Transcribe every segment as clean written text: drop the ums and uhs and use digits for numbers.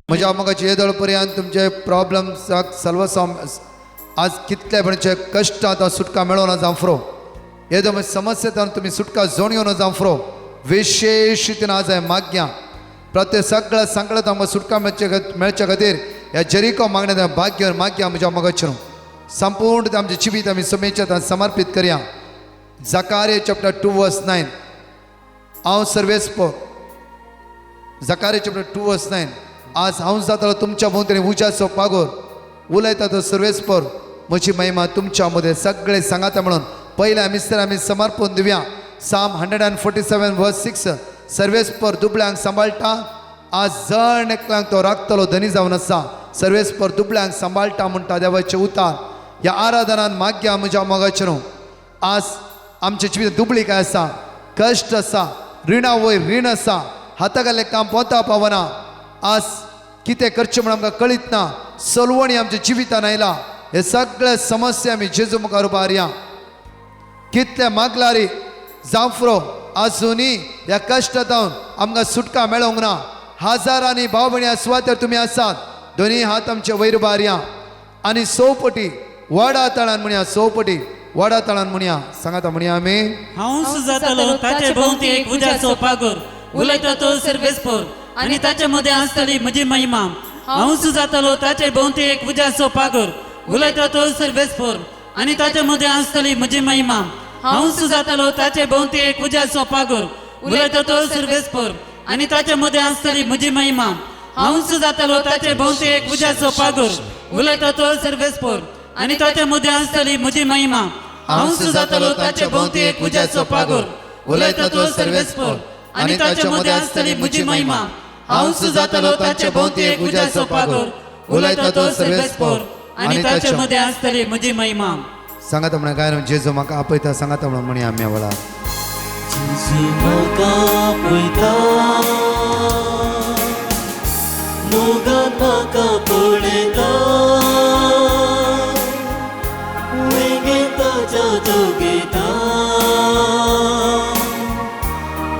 म्हज्या मोगाचे येदोळ पर्यंत तुमचे प्रॉब्लम्साक सर्वसाम आज कितले म्हणचे कश्टांत सुटका मेळोना जावं फ्रो येदो म्हणजे समस्येंत तुमी सुटका जोण येवन जावं फ्रो विशेश रितीन आज हांवें मागया प्रत्येक सगळ्या संकटांत आमकां सुटका मेळचे खातीर ह्या जेरिको मागण्या भाग घेवन मागया म्हज्या मोगाचे संपूर्ण आमचें जिवीत आमी समेच्या समर्पीत करया. जकारे चॅप्टर 2 वर्स 9. हांव सर्वेस्पर. जकारे चॅप्टर 2 वर्स 9. आज हांव जातलो तुमच्या भोंवतणी उज्याचो पागोर उलयता तो सर्वेस्पर म्हजी महिमा तुमच्या मदें सगळे सांगाता म्हणून पयल्या मिस्तर आमी समर्पण दिवया. साम 147 वर्स 6. सर्वेस्पर दुबळ्यांक सांबाळटा, आज जण एकल्यांक तो राखतलो धनी जावन आसा. सर्वेस्पर दुबळ्यांक सांबाळटा म्हणटा देवाचें उतार. ह्या आराधनान मागया म्हज्या मोगाचें न्हू. आज आमच्या जिवीत दुबळी काय आसा, कश्ट आसा, रिणा वयर रीण आसा, हाता घाल्लें काम पोता पावना, आज कितें करचें म्हण आमकां कळीत ना, सलवणी आमच्या जिवितान आयला. हे सगळे समस्या आमी जेजू मुखार उबारया. कितले मागलारी जांफ्रो आजुनी ह्या कश्टांत आमकां सुटका मेळोंक ना. हजारांनी भाव भयणी सुवातेर तुमी आसात, दोनी हात आमचे वयर उबारया आनी सोवपटी वडा तळान म्हणया, सोवपटी वडा तळान म्हणया. सांगाता म्हणया आमी. हांव जातलो ताचे भोंवती एक उज्याचो पागोर उलयता तो सर्वेस्पर आनी ताचे मदें आसतली म्हजी महिमा. हांव जातलो ताचे भोंवती एक उज्याचो पागोर उलयता तो सर्वेस्पर आनी ताचे मदें आसतली म्हजी महिमा. हांव जातलो ताचे भोंवती एक उज्याचो पागोर उलयता तो सर्वेस्पर आनी ताचे मदें आसतली म्हजी महिमा. हांव जातलो ताचे भोंवती एक उज्याचो पागोर उलयता तो सर्वेस्पर आनी ताचे मदें आसतली म्हजी महिमा. हांव जातलो ताचे भोंवती एक उज्याचो पागोर उलयता तो सर्वेस्पर आनी ताचे मदें आसतली म्हजी महिमा. हांव जातलो ताचे भोंवती एक उज्याचो पागोर उलयता तो सर्वेस्पर आनी ताचे मदें आसतली म्हजी महिमा. सांगाता म्हणा गायन जेजू म्हाका आपयता. सांगाता म्हणून म्हणया आमी वेळार. जेजू म्हाका आपयता, मोगान म्हाका पळयता, वेंगेंत ताच्या तो घेता,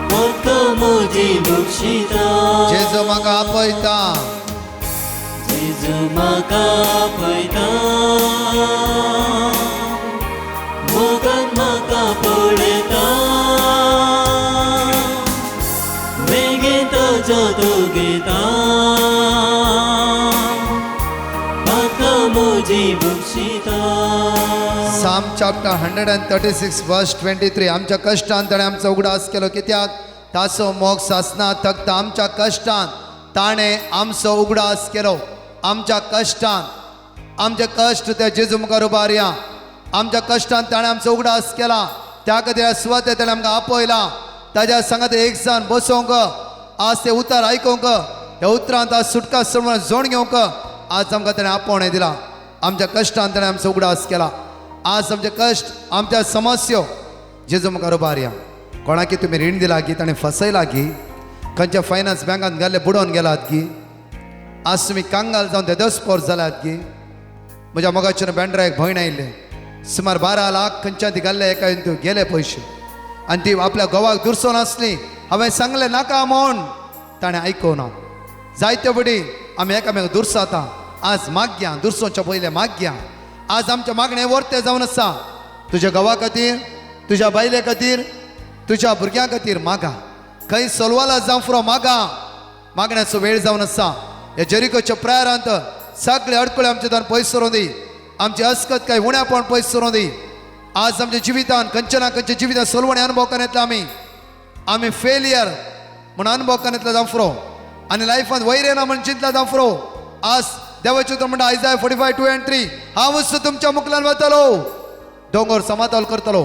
म्हाका म्हजी बक्षिता. जेजू म्हाका आपयता, जेजू म्हाका आपयता, मोगान म्हाका पळयता, वेंगेंत ताच्या तो घेता, म्हाका म्हजी बक्षिता. साम चॅप्टर 136 वर्स 23. आमच्या कश्टान ताणें आमचो उगडास केलो, कित्याक ताचो मोग सासना थकता. आमच्या कश्टान ताणें आमचो उगडास केलो. आमच्या कश्टान, आमचे कश्ट त्या जेजू मुखार उबारया. आमच्या कश्टान ताणें आमचो उगडास केला, त्या खातीर सुवातेर ताणें आमकां आपयला. ताज्या सांगात एक जाण बसोवंक, आज ते उतार आयकोंक, ह्या उतरांत आज सुटका सोडून जोण घेवंक आज आमकां ताणें आपोवणें दिलां. आमच्या कश्टान ताणें आमचो उगडास केला. आज आमचे कश्ट, आमच्या समस्यो जेजू मुखार उबारया. कोणाकी तुमी रीण दिला की ताणें फसयला की खंयच्या फायनान्स बँकान घाल्ले बुडोवन गेलात की आज तुमी कांगाल जावन देदस्पोर जाल्यात की. म्हज्या मोगाच्यान बँड्रा एक भयण आयिल्लें, सुमार 12 लाख खंयच्या ती घाल्ले एका हितून गेले पयशे आनी ती आपल्या घोवाक दुरसोन आसली. हांवें सांगलें नाका म्हूण, ताणें आयकूना. जायते फावटी आमी एकामेकाक दुरसाता. आज मागया, दुरसोच्या पयलें मागया. आज आमच्या मागणें वर्तें जावन आसा. तुज्या घोवा खातीर, तुज्या बायले खातीर, तुज्या भुरग्यां खातीर मागा. खंय सोलवाला जावं फुरो मागा. मागण्याचो वेळ जावन आसा. ह्या जेरिकोच्या प्रयारांत सगळे अडकळे आमच्या दान पयस सरों दी. आमची अस्कत काय उण्यापण पयस सरों दी. आज आमच्या जिवितान खंयच्या ना खंयच्या जिवितान सोलवणे अनुभव येतले आमी. आमी फेलियर म्हूण अनुभव येतले जावं फुरो आनी लायफान वयर येना म्हण चिंतला जावं फुरो. आज देवाचें उतर म्हणटा आयजाय 45:2 and 3, हांवूच तुमच्या मुखल्यान वतलो, दोंगर समाताल करतलो,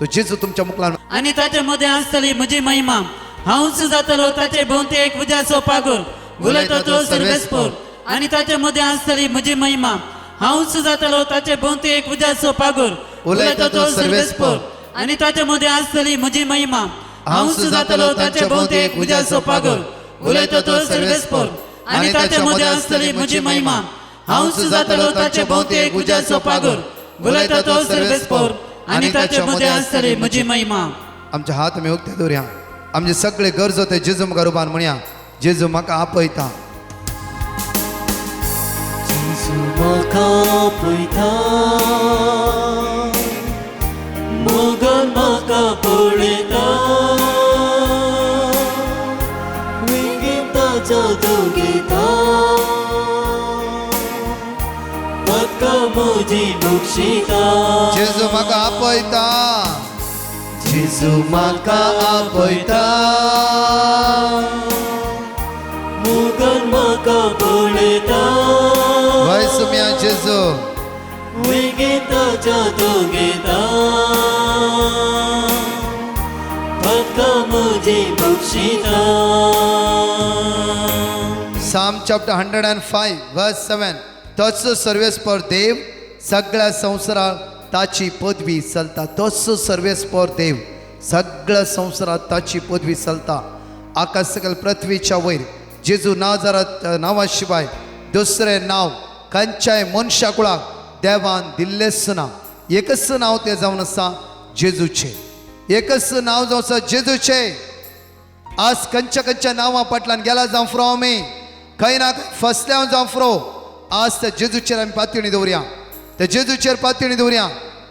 तो जेजू तुमच्या मुखल्यान. आनी ताचे मदें आसतली म्हजी महिमा. हांवच जातलो ताचे भोंवती एक उज्याचो पागोर उलयता तो सर्वेस्पर आनी ताचे मदें आसतली म्हजी महिमा. हांवच जातलो ताचे भोंवती एक उज्याचो पागोर उलयता तो सर्वेस्पर आनी ताचे मदें आसतली म्हजी महिमा. हांवच जातलो ताचे भोंवती एक उज्याचो पागोर उलयता तो सर्वेस्पर आनी ताचे मदें आसतली म्हजी महिमा. हांवच जातलो ताचे भोंवती एक उज्याचो पागोर उलयता तो सर्वेस्पर आनी ताचे मदें आसतली म्हजी महिमा. आमचे हात आमी उक्ते दवरया. आमचे सगळे गरजो ते जेजू मुखार उबार म्हणया, जेजू म्हाका आपयता. म्हाका आपयता, मोगान म्हाका पळयता, वेंगेंत ताज्या दुखयता, पदकां म्हजी बक्षिता. जेजू म्हाका आपयता, जेजू म्हाका आपयता, मोगान म्हाका पळयता, वयस मिया जेजू, वेंगेंत ताज्या दुखयता, पदकां म्हजी बक्षिता. Psalm chapter 105 verse 7. तोच सर्वेस्पर देव सगळ्या संवसारात ताची पदवी चलता. तोच सर्वेस्पर देव सगळ्या संवसारात ताची पदवी चलता. आकाश सकल पृथ्वीच्या वयर जेजू नाजारात नांवा शिवाय दुसरें नांव खंयच्याय मनशा कुळाक देवान दिल्लेंच ना. एकच नांव तें जावन आसा जेजूचें, एकच नांव जावन आसा जेजूचें. आज खंयच्या खंयच्या नांवां फाटल्यान गेला जावं फ्रो, आमी खंय ना खंय फसल्या जावं फ्रो. आज त्या जेजूचेर आमी पातयणी दवरया, त्या जेजूचेर पातयणी दवरया.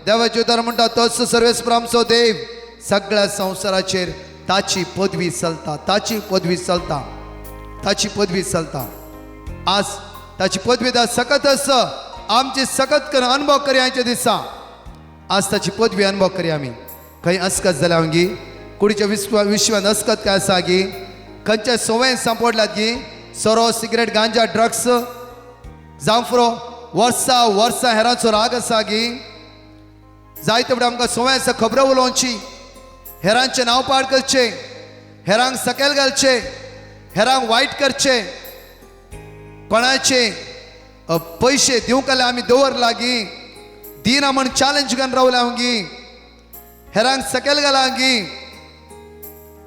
देवाचे उतर म्हणटा तोच सर्वेस्पर आमचो देव सगळ्या संवसाराचेर ताची पदवी चलता, ताची पदवी चलता, ताची पदवी चलता. आज ताची पदवी दा सकत आसा आमची सकत करून अनुभव करया आयच्या दिसा. आज ताची पदवी अनुभव करया आमी. खंय अस्कत जाल्या गी, कुडीच्या विश्वान अस्कत काय आसा गी, खंयच्या संवयेन सांपडल्यात गी, सोरो, सिगरेट, गांजा, ड्रग्स जावं फुरो वर्सां वर्सां हेरांचो राग आसा गी. जायते फुडें आमकां संवय आसा खबरो उलोवची, हेरांचें नांव पाड करचें, हेरांक सकयल घालचें, हेरांक वायट करचें, कोणाचे पयशे दिवंक जाल्यार आमी दवर लागीं दिना म्हण चॅलेंज घेवन रावल्या गी, हेरांक सकयल घाला गी.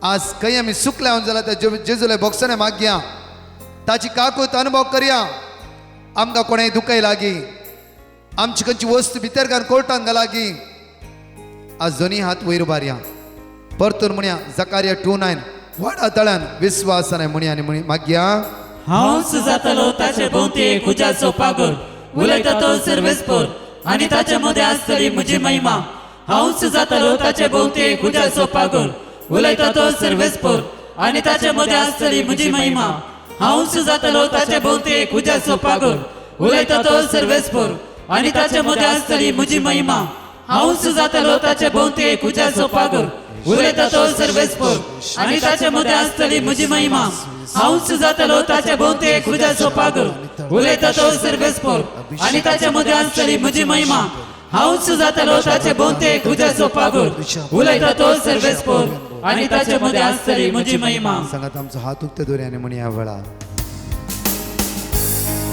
आज खंय आमी सुकल्या जाल्यार त्या जेजूले बोगसणे मागया, ताची काकूत अनुभव करया. आमकां कोणें दुखय लागीं, आमची खंयची वस्तू भितर घालून कोर्टान घाला गी. आज दोनी हात वयर उबारया, परतून म्हणया जकारिया 2:9 व्हडा तळ्यान विस्वासाने म्हणया आनी म्हणी मागया. हांवच जातलो ताचे भोंवती एक उज्याचो पागोर, उलयता तो सर्वेस्पर आनी ताचे मदें आसतली म्हजी महिमा. हांवच जातलो ताचे भोंवती एक उज्याचो पागोर, उलयता तो सर्वेस्पर आनी ताचे मदें आसतली म्हजी महिमा. हांवच जातलो ताचे भोंवती एक उज्याचो पागोर, उलयता तो सर्वेस्पर आनी ताचे मदें आसतली म्हजी महिमा. हांवच जातलो ताचे भोंवती एक उज्याचो पागोर, उलयता तो सर्वेस्पर आनी ताचे मदें आसतली म्हजी महिमा. हांवच जातलो ताचे भोंवती एक उज्याचो पागोर, उलयता तो सर्वेस्पर आनी ताचे मदें आसतली म्हजी महिमा. हांवच जातलो ताचे भोंवती एक उज्याचो पागोर, उलयता तो सर्वेस्पर आनी ताचे मदें आसतली म्हजी महिमा. सांगात आमचो हात उक्ते दवरया आनी म्हणया वेळा.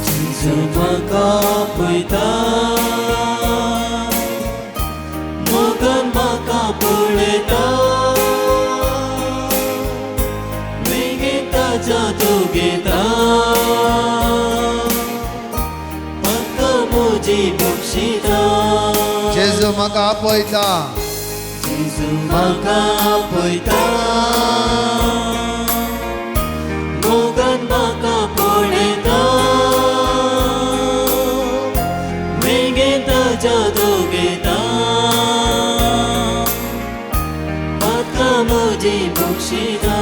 जेजू म्हाका आपयता, मोगान म्हाका पळयता, वेंगेंत ताज्या दुखयता, म्हाका म्हजी बक्षिता. जेजू म्हाका आपयता, जेजू म्हाका आपयता, मोगान म्हाका पळयता, वेंगेंत ताज्या दुखयता, म्हाका म्हजी बक्षिता.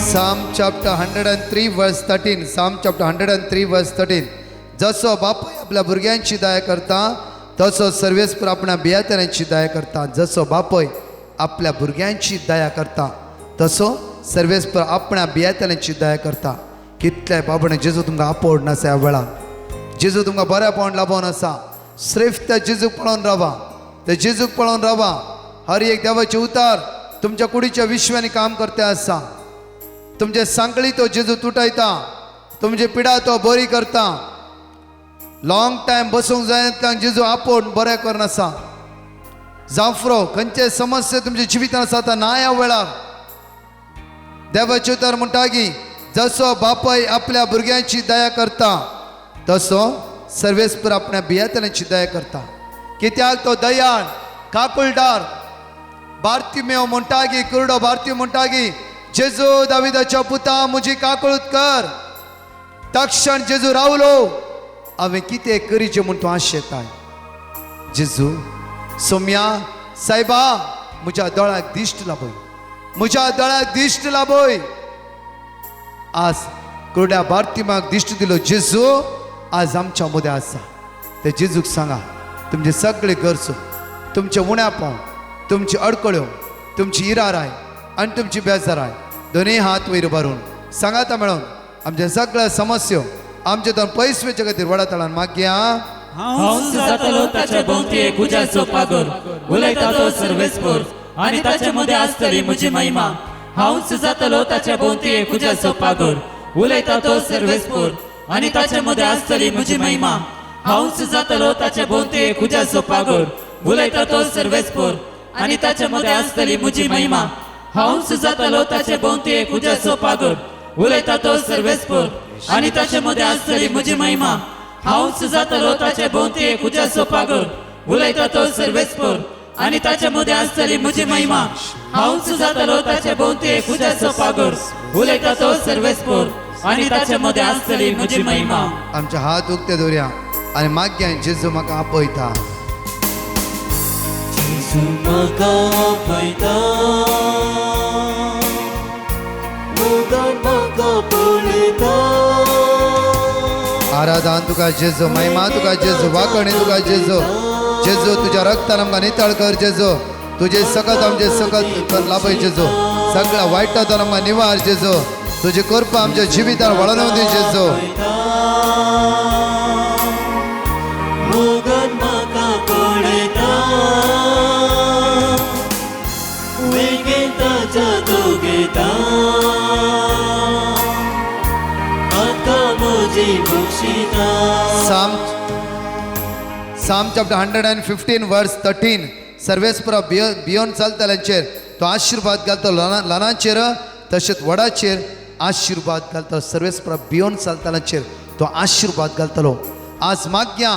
Psalm chapter 103 verse 13. Psalm chapter 103 verse 13. जसो बापूय आपल्या भुरग्यांची दया करता तसो सर्वेस्पर आपल्या बियात्यांची दया करता. जसो बापूय आपल्या भुरग्यांची दया करता तसो सर्वेस्पर आपल्या बियात्यांची दया करता. कितल्या बाबणे जेजू तुमकां आपोवड नासा ह्या वेळार, जेजू तुमकां बरेपण लाबोवन आसा. श्रेफ त्या जेजूक पळोवन रावा, त्या जेजूक पळोवन रावा. हर एक देवाचे उतार तुमच्या कुडीच्या विश्वानी काम करते आसा. तुमचे सांकळी तो जेजू तुटयता, तुमचे पिडा तो बरी करता. लॉंग टायम बसूंक जायना जेजू आपोवन बरें करून आसा. जाफरो खंयचे समस्या तुमच्या जिवितान आसा आतां ना ह्या वेळार. देवाचे उतर म्हणटा की जसो बापय आपल्या भुरग्यांची दया करता तसो सर्वेस्पर आपल्या बियात्यांची दया करता. कित्याक तो दयाळ काकुळदार. बार्तिमेव म्हणटा की कुरडो बार्ती म्हणटा की जेजू दाविदाच्या पुता म्हजी काकूळत कर. तक्षण जेजू रावलो हांवें कितें करीचें म्हूण तूं आशेताय. जेजू सोम्या सायबा म्हज्या दोळ्याक दिश्ट लाबय, म्हज्या दोळ्याक दिश्ट लाबय. आज कुरड्या बार्तिमाक दिश्ट दिलो जेजू आज आमच्या मदें आसा. ते जेजूक सांगा तुमचे सगळे गरजो, तुमचे उण्यापण, तुमची अडकळ्यो, तुमची इराराय आनी तुमची बेजाराय दोनूय हात वयर उबारून सांगाता मेळोन आमच्या सगळ्या समस्यो आमचे दोन पयस वचचे खातीर व्हडा तळान मागया. हांव जातलो ताचे भोंवती एक उज्याचो पागोर, उलयता तो सर्वेस्पोर आनी ताचे मदें आसतली म्हजी महिमा. हांवच जातलो ताचे भोंवती एक उज्याचो पागोर, उलयता तो सर्वेस्पोर आनी ताचे मदें आसतली म्हजी महिमा. हांवच जातलो ताचे भोंवती एक उज्याचो पागोर, उलयता तो सर्वेस्पोर आनी ताचे मदें आसतली म्हजी महिमा. हांवच जातलो ताचे भोंवती एक उज्याचो पागोर, उलयता तो सर्वेस्पोर आनी ताचे मदें आसतली म्हजी महिमा. हांवच जातलो ताचे भोंवती एक उज्याचो पागोर, उलयता तो सर्वेस्पोर आनी ताचे मदें आसतली म्हजी महिमा. हांवच जातलो ताचे भोंवती एक उज्याचो पागोर, उलयता तो सर्वेस्पोर आनी ताचे मदें आसतली म्हजी महिमा. आमचे हात उक्ते दवरया आनी मागया जेजू म्हाका आपयता. जेजू म्हाका आपयता, मोगान म्हाका पळयता. आराधन तुका जेजू, महिमा तुका जेजू, वाकणी तुका जेजू. जेजू तुज्या रक्तान आमकां नितळ कर जेजू, तुजे सकत आमचे सकत लाभय जेजू, सगळ्या वायटांतून आमकां निवार जेजू, तुजी कृपा आमच्या जिवितान वळोवन दी जेजू. मोगान म्हाका पळयता, वेंगेन ताच्या तूं घेता, म्हाका म्हजी बक्षिता. Psalm chapter 115 verse 13. सर्वेस्परा भियोन चलतल्यांचेर तो आशिर्वाद घालतो, ल्हानांचेर तशेंच व्हडाचेर आशिर्वाद घालतो. सर्वेस्परा भियोन चलतल्यांचेर तो आशिर्वाद घालतलो. आज मागया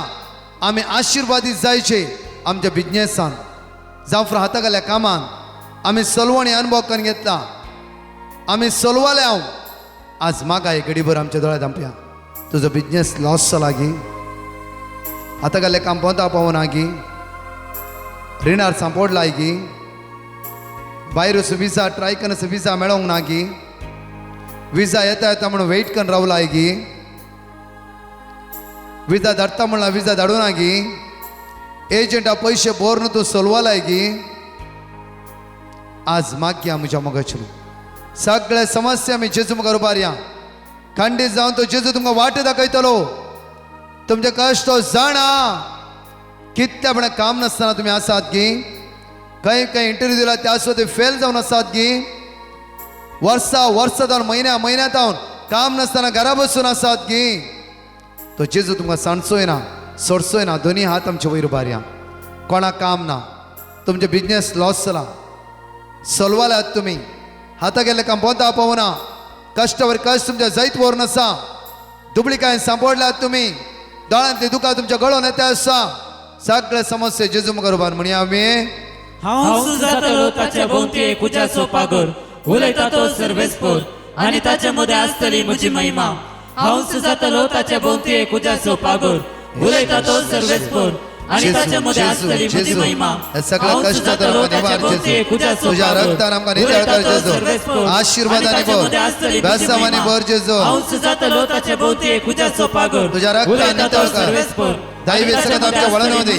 आमी आशिर्वादीत जायचे आमच्या बिजनेसान, जावं हाता घाल्या कामान. आमी सलवणी अनुभव करून घेतला, आमी सलवाले हांव. आज मागा एक घडीभर आमच्या दोळ्यात धांपया. तुजो बिजनेस लॉस जाला गी, आतां घाल्लें काम पोंता पावना गी, रिणार सांपोडलाय गी, भायर वचून विजा ट्राय करून विजा मेळोंक ना गी, विजा येता येता म्हणून वेट करून रावलाय गी, विजा धाडटा म्हणला विजा धाडूं ना गी, एजंटा पयशे बोर तूं सोलवालाय गी. आज मागया म्हज्या मोगाचेर सगळे समस्या आमी जेजू मुखार उबारया. खंडीत जावन तो जेजू तुमकां वाट दाखयतलो. तुमचे कश्ट तो जाणा. कितल्या पण काम नासतना तुमी आसात गी, खंय खंय इंटरव्यू दिला त्या सुद्दां फेल जावन आसात गी, वर्सा वर्सा जावन म्हयन्या म्हयन्या जावन काम नासतना घरा बसून आसात गी. तो जेजू तुमकां सांडचोय ना, सोडचोय ना. दोनी हात आमचे वयर उबारया. कोणाक काम ना, तुमचे बिजनेस लॉस जाला, सलवाल्यात तुमी, हाता गेल्ले काम पोंता पावना, कश्टावर कश्ट तुमच्या जैत व्हरून आसा, दुबळी सांपडल्यात तुमी, दोळ्यांतली दुकां तुमच्या गळोन येता आसा. सगळे समस्या जेजू मुखार उबार म्हणया आमी. हांव जातलो ताचे भोंवती एक उज्याचो पागोर, उलयता तो सर्वेस्पोर आनी ताचे मदें आसतली म्हजी महिमा. हांव जातलो ताचे भोंवती एक उज्याचो पागोर, उलयता तो सर्वेस्पोर आनी ताचे मदें आसतली म्हजी महिमा. सगळ्या कश्टांतून आमकां निवार जेजू, तुज्या रक्तान आमकां नितळ कर जेजू, आशिर्वादांनी भर, बेसावांनी भर जेजू. हांव जातलो ताचे भोंवती एक उज्याचो पागोर, तुज्या रक्तान नितळ कर. दैवी सकत आमच्या वळण दी,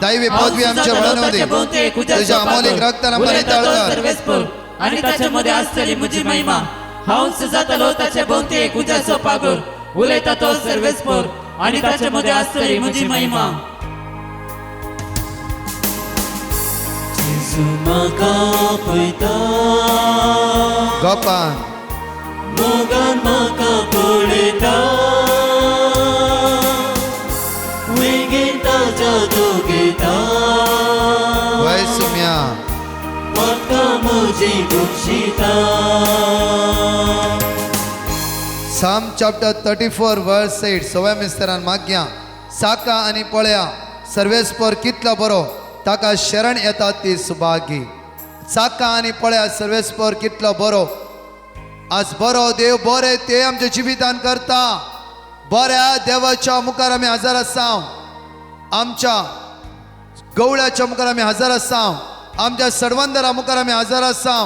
दैवी पदवी आमच्या वळण दी, तुझ्या अमोलिक रक्तान आमकां नितळ कर. आनी ताचे मदें आसतली म्हजी महिमा. हांवच जातलो ताचे भोंवती एक उज्याचो पागोर, उलयता तो सर्वेस्पोर आनी ताचे मदें आसतली म्हजी महिमा. जेजू म्हाका आपयता, गोपान मोगान म्हाका पळयता, वेंगेन ताच्या तूं घेता, वय सुम्या म्हाका म्हजी बक्षिता. Psalm chapter 34 verse 8. सव्या मिस्तरान मागया साका आनी पळया सर्वेस्पर कितलो बरो, ताका शरण येता ती सुभागी. साका आनी पळया सर्वेस्पर कितलो बरो. आज बरो देव बरे ते आमच्या जिवितान करता. बऱ्या देवाच्या मुखार आमी हजर आसा, आमच्या गवळ्याच्या मुखार आमी हजर आसा, आमच्या सडवंदरा मुखार आमी हजर आसा.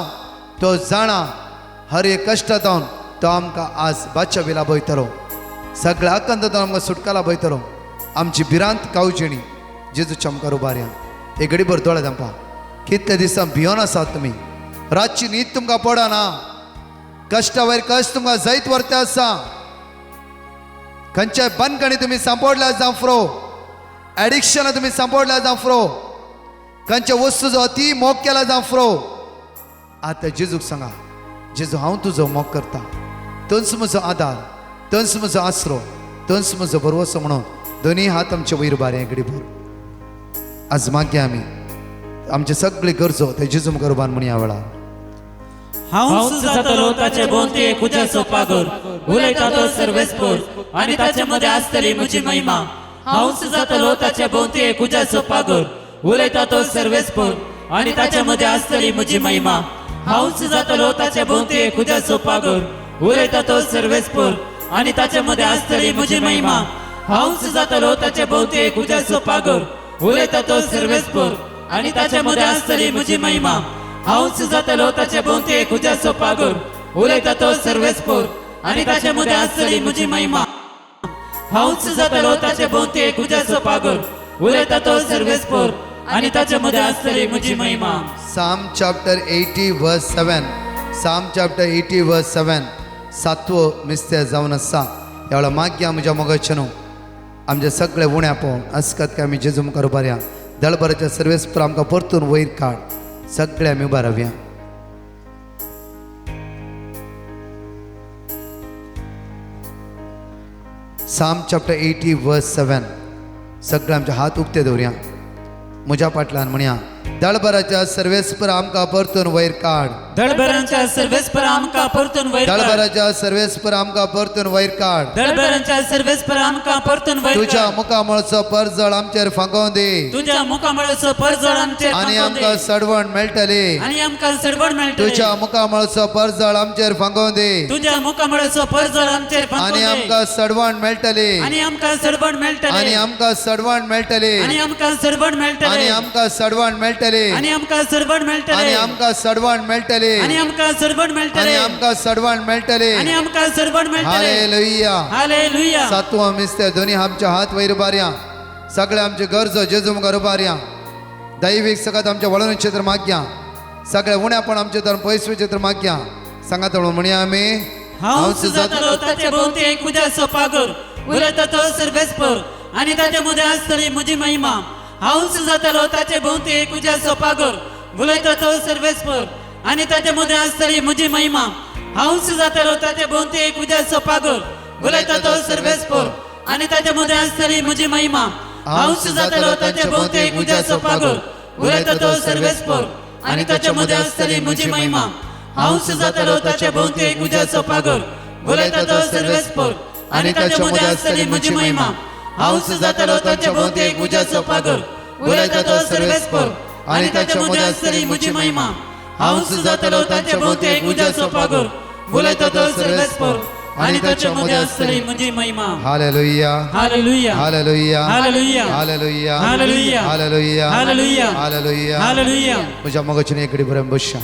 तो जाणा हर एक कश्टांतून तो आमकां आज बादशा लाभयतलो, सगळ्या आकांतांतून आमकां सुटका लाभयतलो. आमची भिरांत कावजेणी जेजूच्या मुखार उबारया. एक घडीभर दोळे धांपा. कितले दिसां भियोन आसात तुमी, रातची न्हीद तुमकां पडना, कश्टा वयर कश्ट तुमकां जैत व्हरता आसा. खंयच्याय बंदखणी तुमी सांपडल्या जावं फ्रो, एडिक्शनां तुमी सांपडल्या जावं फ्रो, खंयच्या वस्तूचो अती मोग केला जावं फ्रो, आतां जेजूक सांगा, जेजू हांव तुजो मोग करता, तोच म्हजो आदार, तोच म्हजो आसरो, तोच म्हजो भरवसो म्हणून दोनी हात आमचे वयर उबारया घडीभर. आज मागया आमी आमचे सगळे गरजो ते जेजू मुखार उबार म्हणून ह्या वेळार. हांवच जातलो ताचे भोंवती एक उज्याचो पागोर, उलयता तो सर्वेस्पोर आनी ताचे मदें आसतली म्हजी महिमा. हांवच जातलो ताचे भोंवती एक उज्याचो पागोर, उलयता तो सर्वेस्पोर आनी ताचे मदें आसतली म्हजी महिमा. हांवच जातलो ताचे भोंवती एक उज्याचो पागोर, उलयता तो सर्वेस्पोर आनी ताचे मदें आसतली म्हजी महिमा. हांवच जातलो ताचे भोंवती एक उज्याचो पागोर, उलयता तो सर्वेस्पोर आनी ताचे मदें आसतली म्हजी महिमा. हांवच जातलो ताचे भोंवती एक उज्याचो पागोर, उलयता तो सर्वेस्पोर आनी ताचे मदें आसतली म्हजी महिमा. हांवच जातलो ताचे भोंवती एक उज्याचो पागोर, उलयता तो सर्वेस्पोर आनी ताचे मदें आसतली म्हजी महिमा. Psalm chapter 80 verse 7, Psalm chapter 80 verse 7. सातवो मिस्तेर जावन आसा. ह्या वेळार मागया म्हज्या मोगाचें न्हू आमचे सगळे उण्या पळोवन अस्कत काय आमी जेजू मुखार उबारया. दळभराच्या सर्वेस्पोर आमकां परतून वयर काड, सगळे आमी उबा रावया. Psalm chapter 80 verse 7. सगळे आमचे हात उक्ते दवरया, म्हज्या फाटल्यान म्हणया, दळभराच्या सर्वेस्पर आमकां परतून वयर काड. दळभरांच्या सर्वेस्पर आमकां परतून वयर काड. दळभराच्या सर्वेस्पर आमकां परतून वयर काड. दळभरांच्या सर्वेस्पर आमकां परतून वयर तुज्या काड. मुखामळचो परजळ आमचेर फांकोवन दी, तुज्या मुखामळाचो परजळ आमचेर आनी फांकोवन दे. आमकां सडवण मेळटली. आनी आमकां सडवण मेळटली. तुज्या मुखामळचो परजळ आमचेर फांकोवन दी, तुज्या मुखामळाचो परजळ आमचेर फांकोवन आनी दे. आमकां सडवण मेळटली. आनी आमकां सडवण मेळटली. आनी आमकां सडवण मेळटली. आनी आमकां सडवण मेळटली. आनी आमकां सडवण मेळटली. आनी आमकां सडवण मेळटली. आनी आमकां सडवण मेळटली. आनी आमकां सडवण मेळटली. आनी आमकां सडवण मेळटली. आनी आमकां सडवण मेळटली. हालेलुया. हालेलुया. सातवो मिस्तेर दोनी आमच्या हात वयर उबारया, सगळे आमचे गरजो जेजू मुखार उबारया. दैवीक सगळ्यात आमच्या वळून क्षेत्र मागया, सगळे उण्यापण आमचे तर पयस क्षेत्र मागया. सांगात म्हणया आमी, हांवच जातलो ताचे भोंवती एक उज्याचो पागोर, उलयता तो सर्वेस्पोर आनी ताचे मदें आसतली म्हजी महिमा. हांवच जातलो ताचे भोंवती एक उज्याचो पागोर, उलयता तो सर्वेस्पोर आनी ताचे मदें आसतली म्हजी महिमा. हांवच जातलो ताचे भोंवती एक उज्याचो पागोर, उलयता तो सर्वेस्पोर आनी ताचे मदें आसतली म्हजी महिमा. हांवच जातलो ताचे भोंवती एक उज्याचो पागोर, उलयता तो सर्वेस्पोर आनी ताचे मदें आसतली म्हजी महिमा. हांवच जातलो ताचे भोंवती एक उज्याचो पागोर, उलयता तो सर्वेस्पोर आनी ताचे मदें आसतली म्हजी महिमा. हांवच जातलो ताचे भोंवती एक उज्याचो पागोर, उलयता तो सर्वेस्पोर आनी ताचे मदें आसतली म्हजी महिमा. हांवच जातलो ताचे भोंवती एक उज्याचो पागोर, उलयता तो सर्वेस्पोर आनी ताचे मदें आसतली म्हजी महिमा. Hallelujah. Hallelujah. Hallelujah. Hallelujah. Hallelujah. Hallelujah. Hallelujah. Hallelujah. Hallelujah. Hallelujah. म्हज्या मोगाचें एक घडी बरें बसया.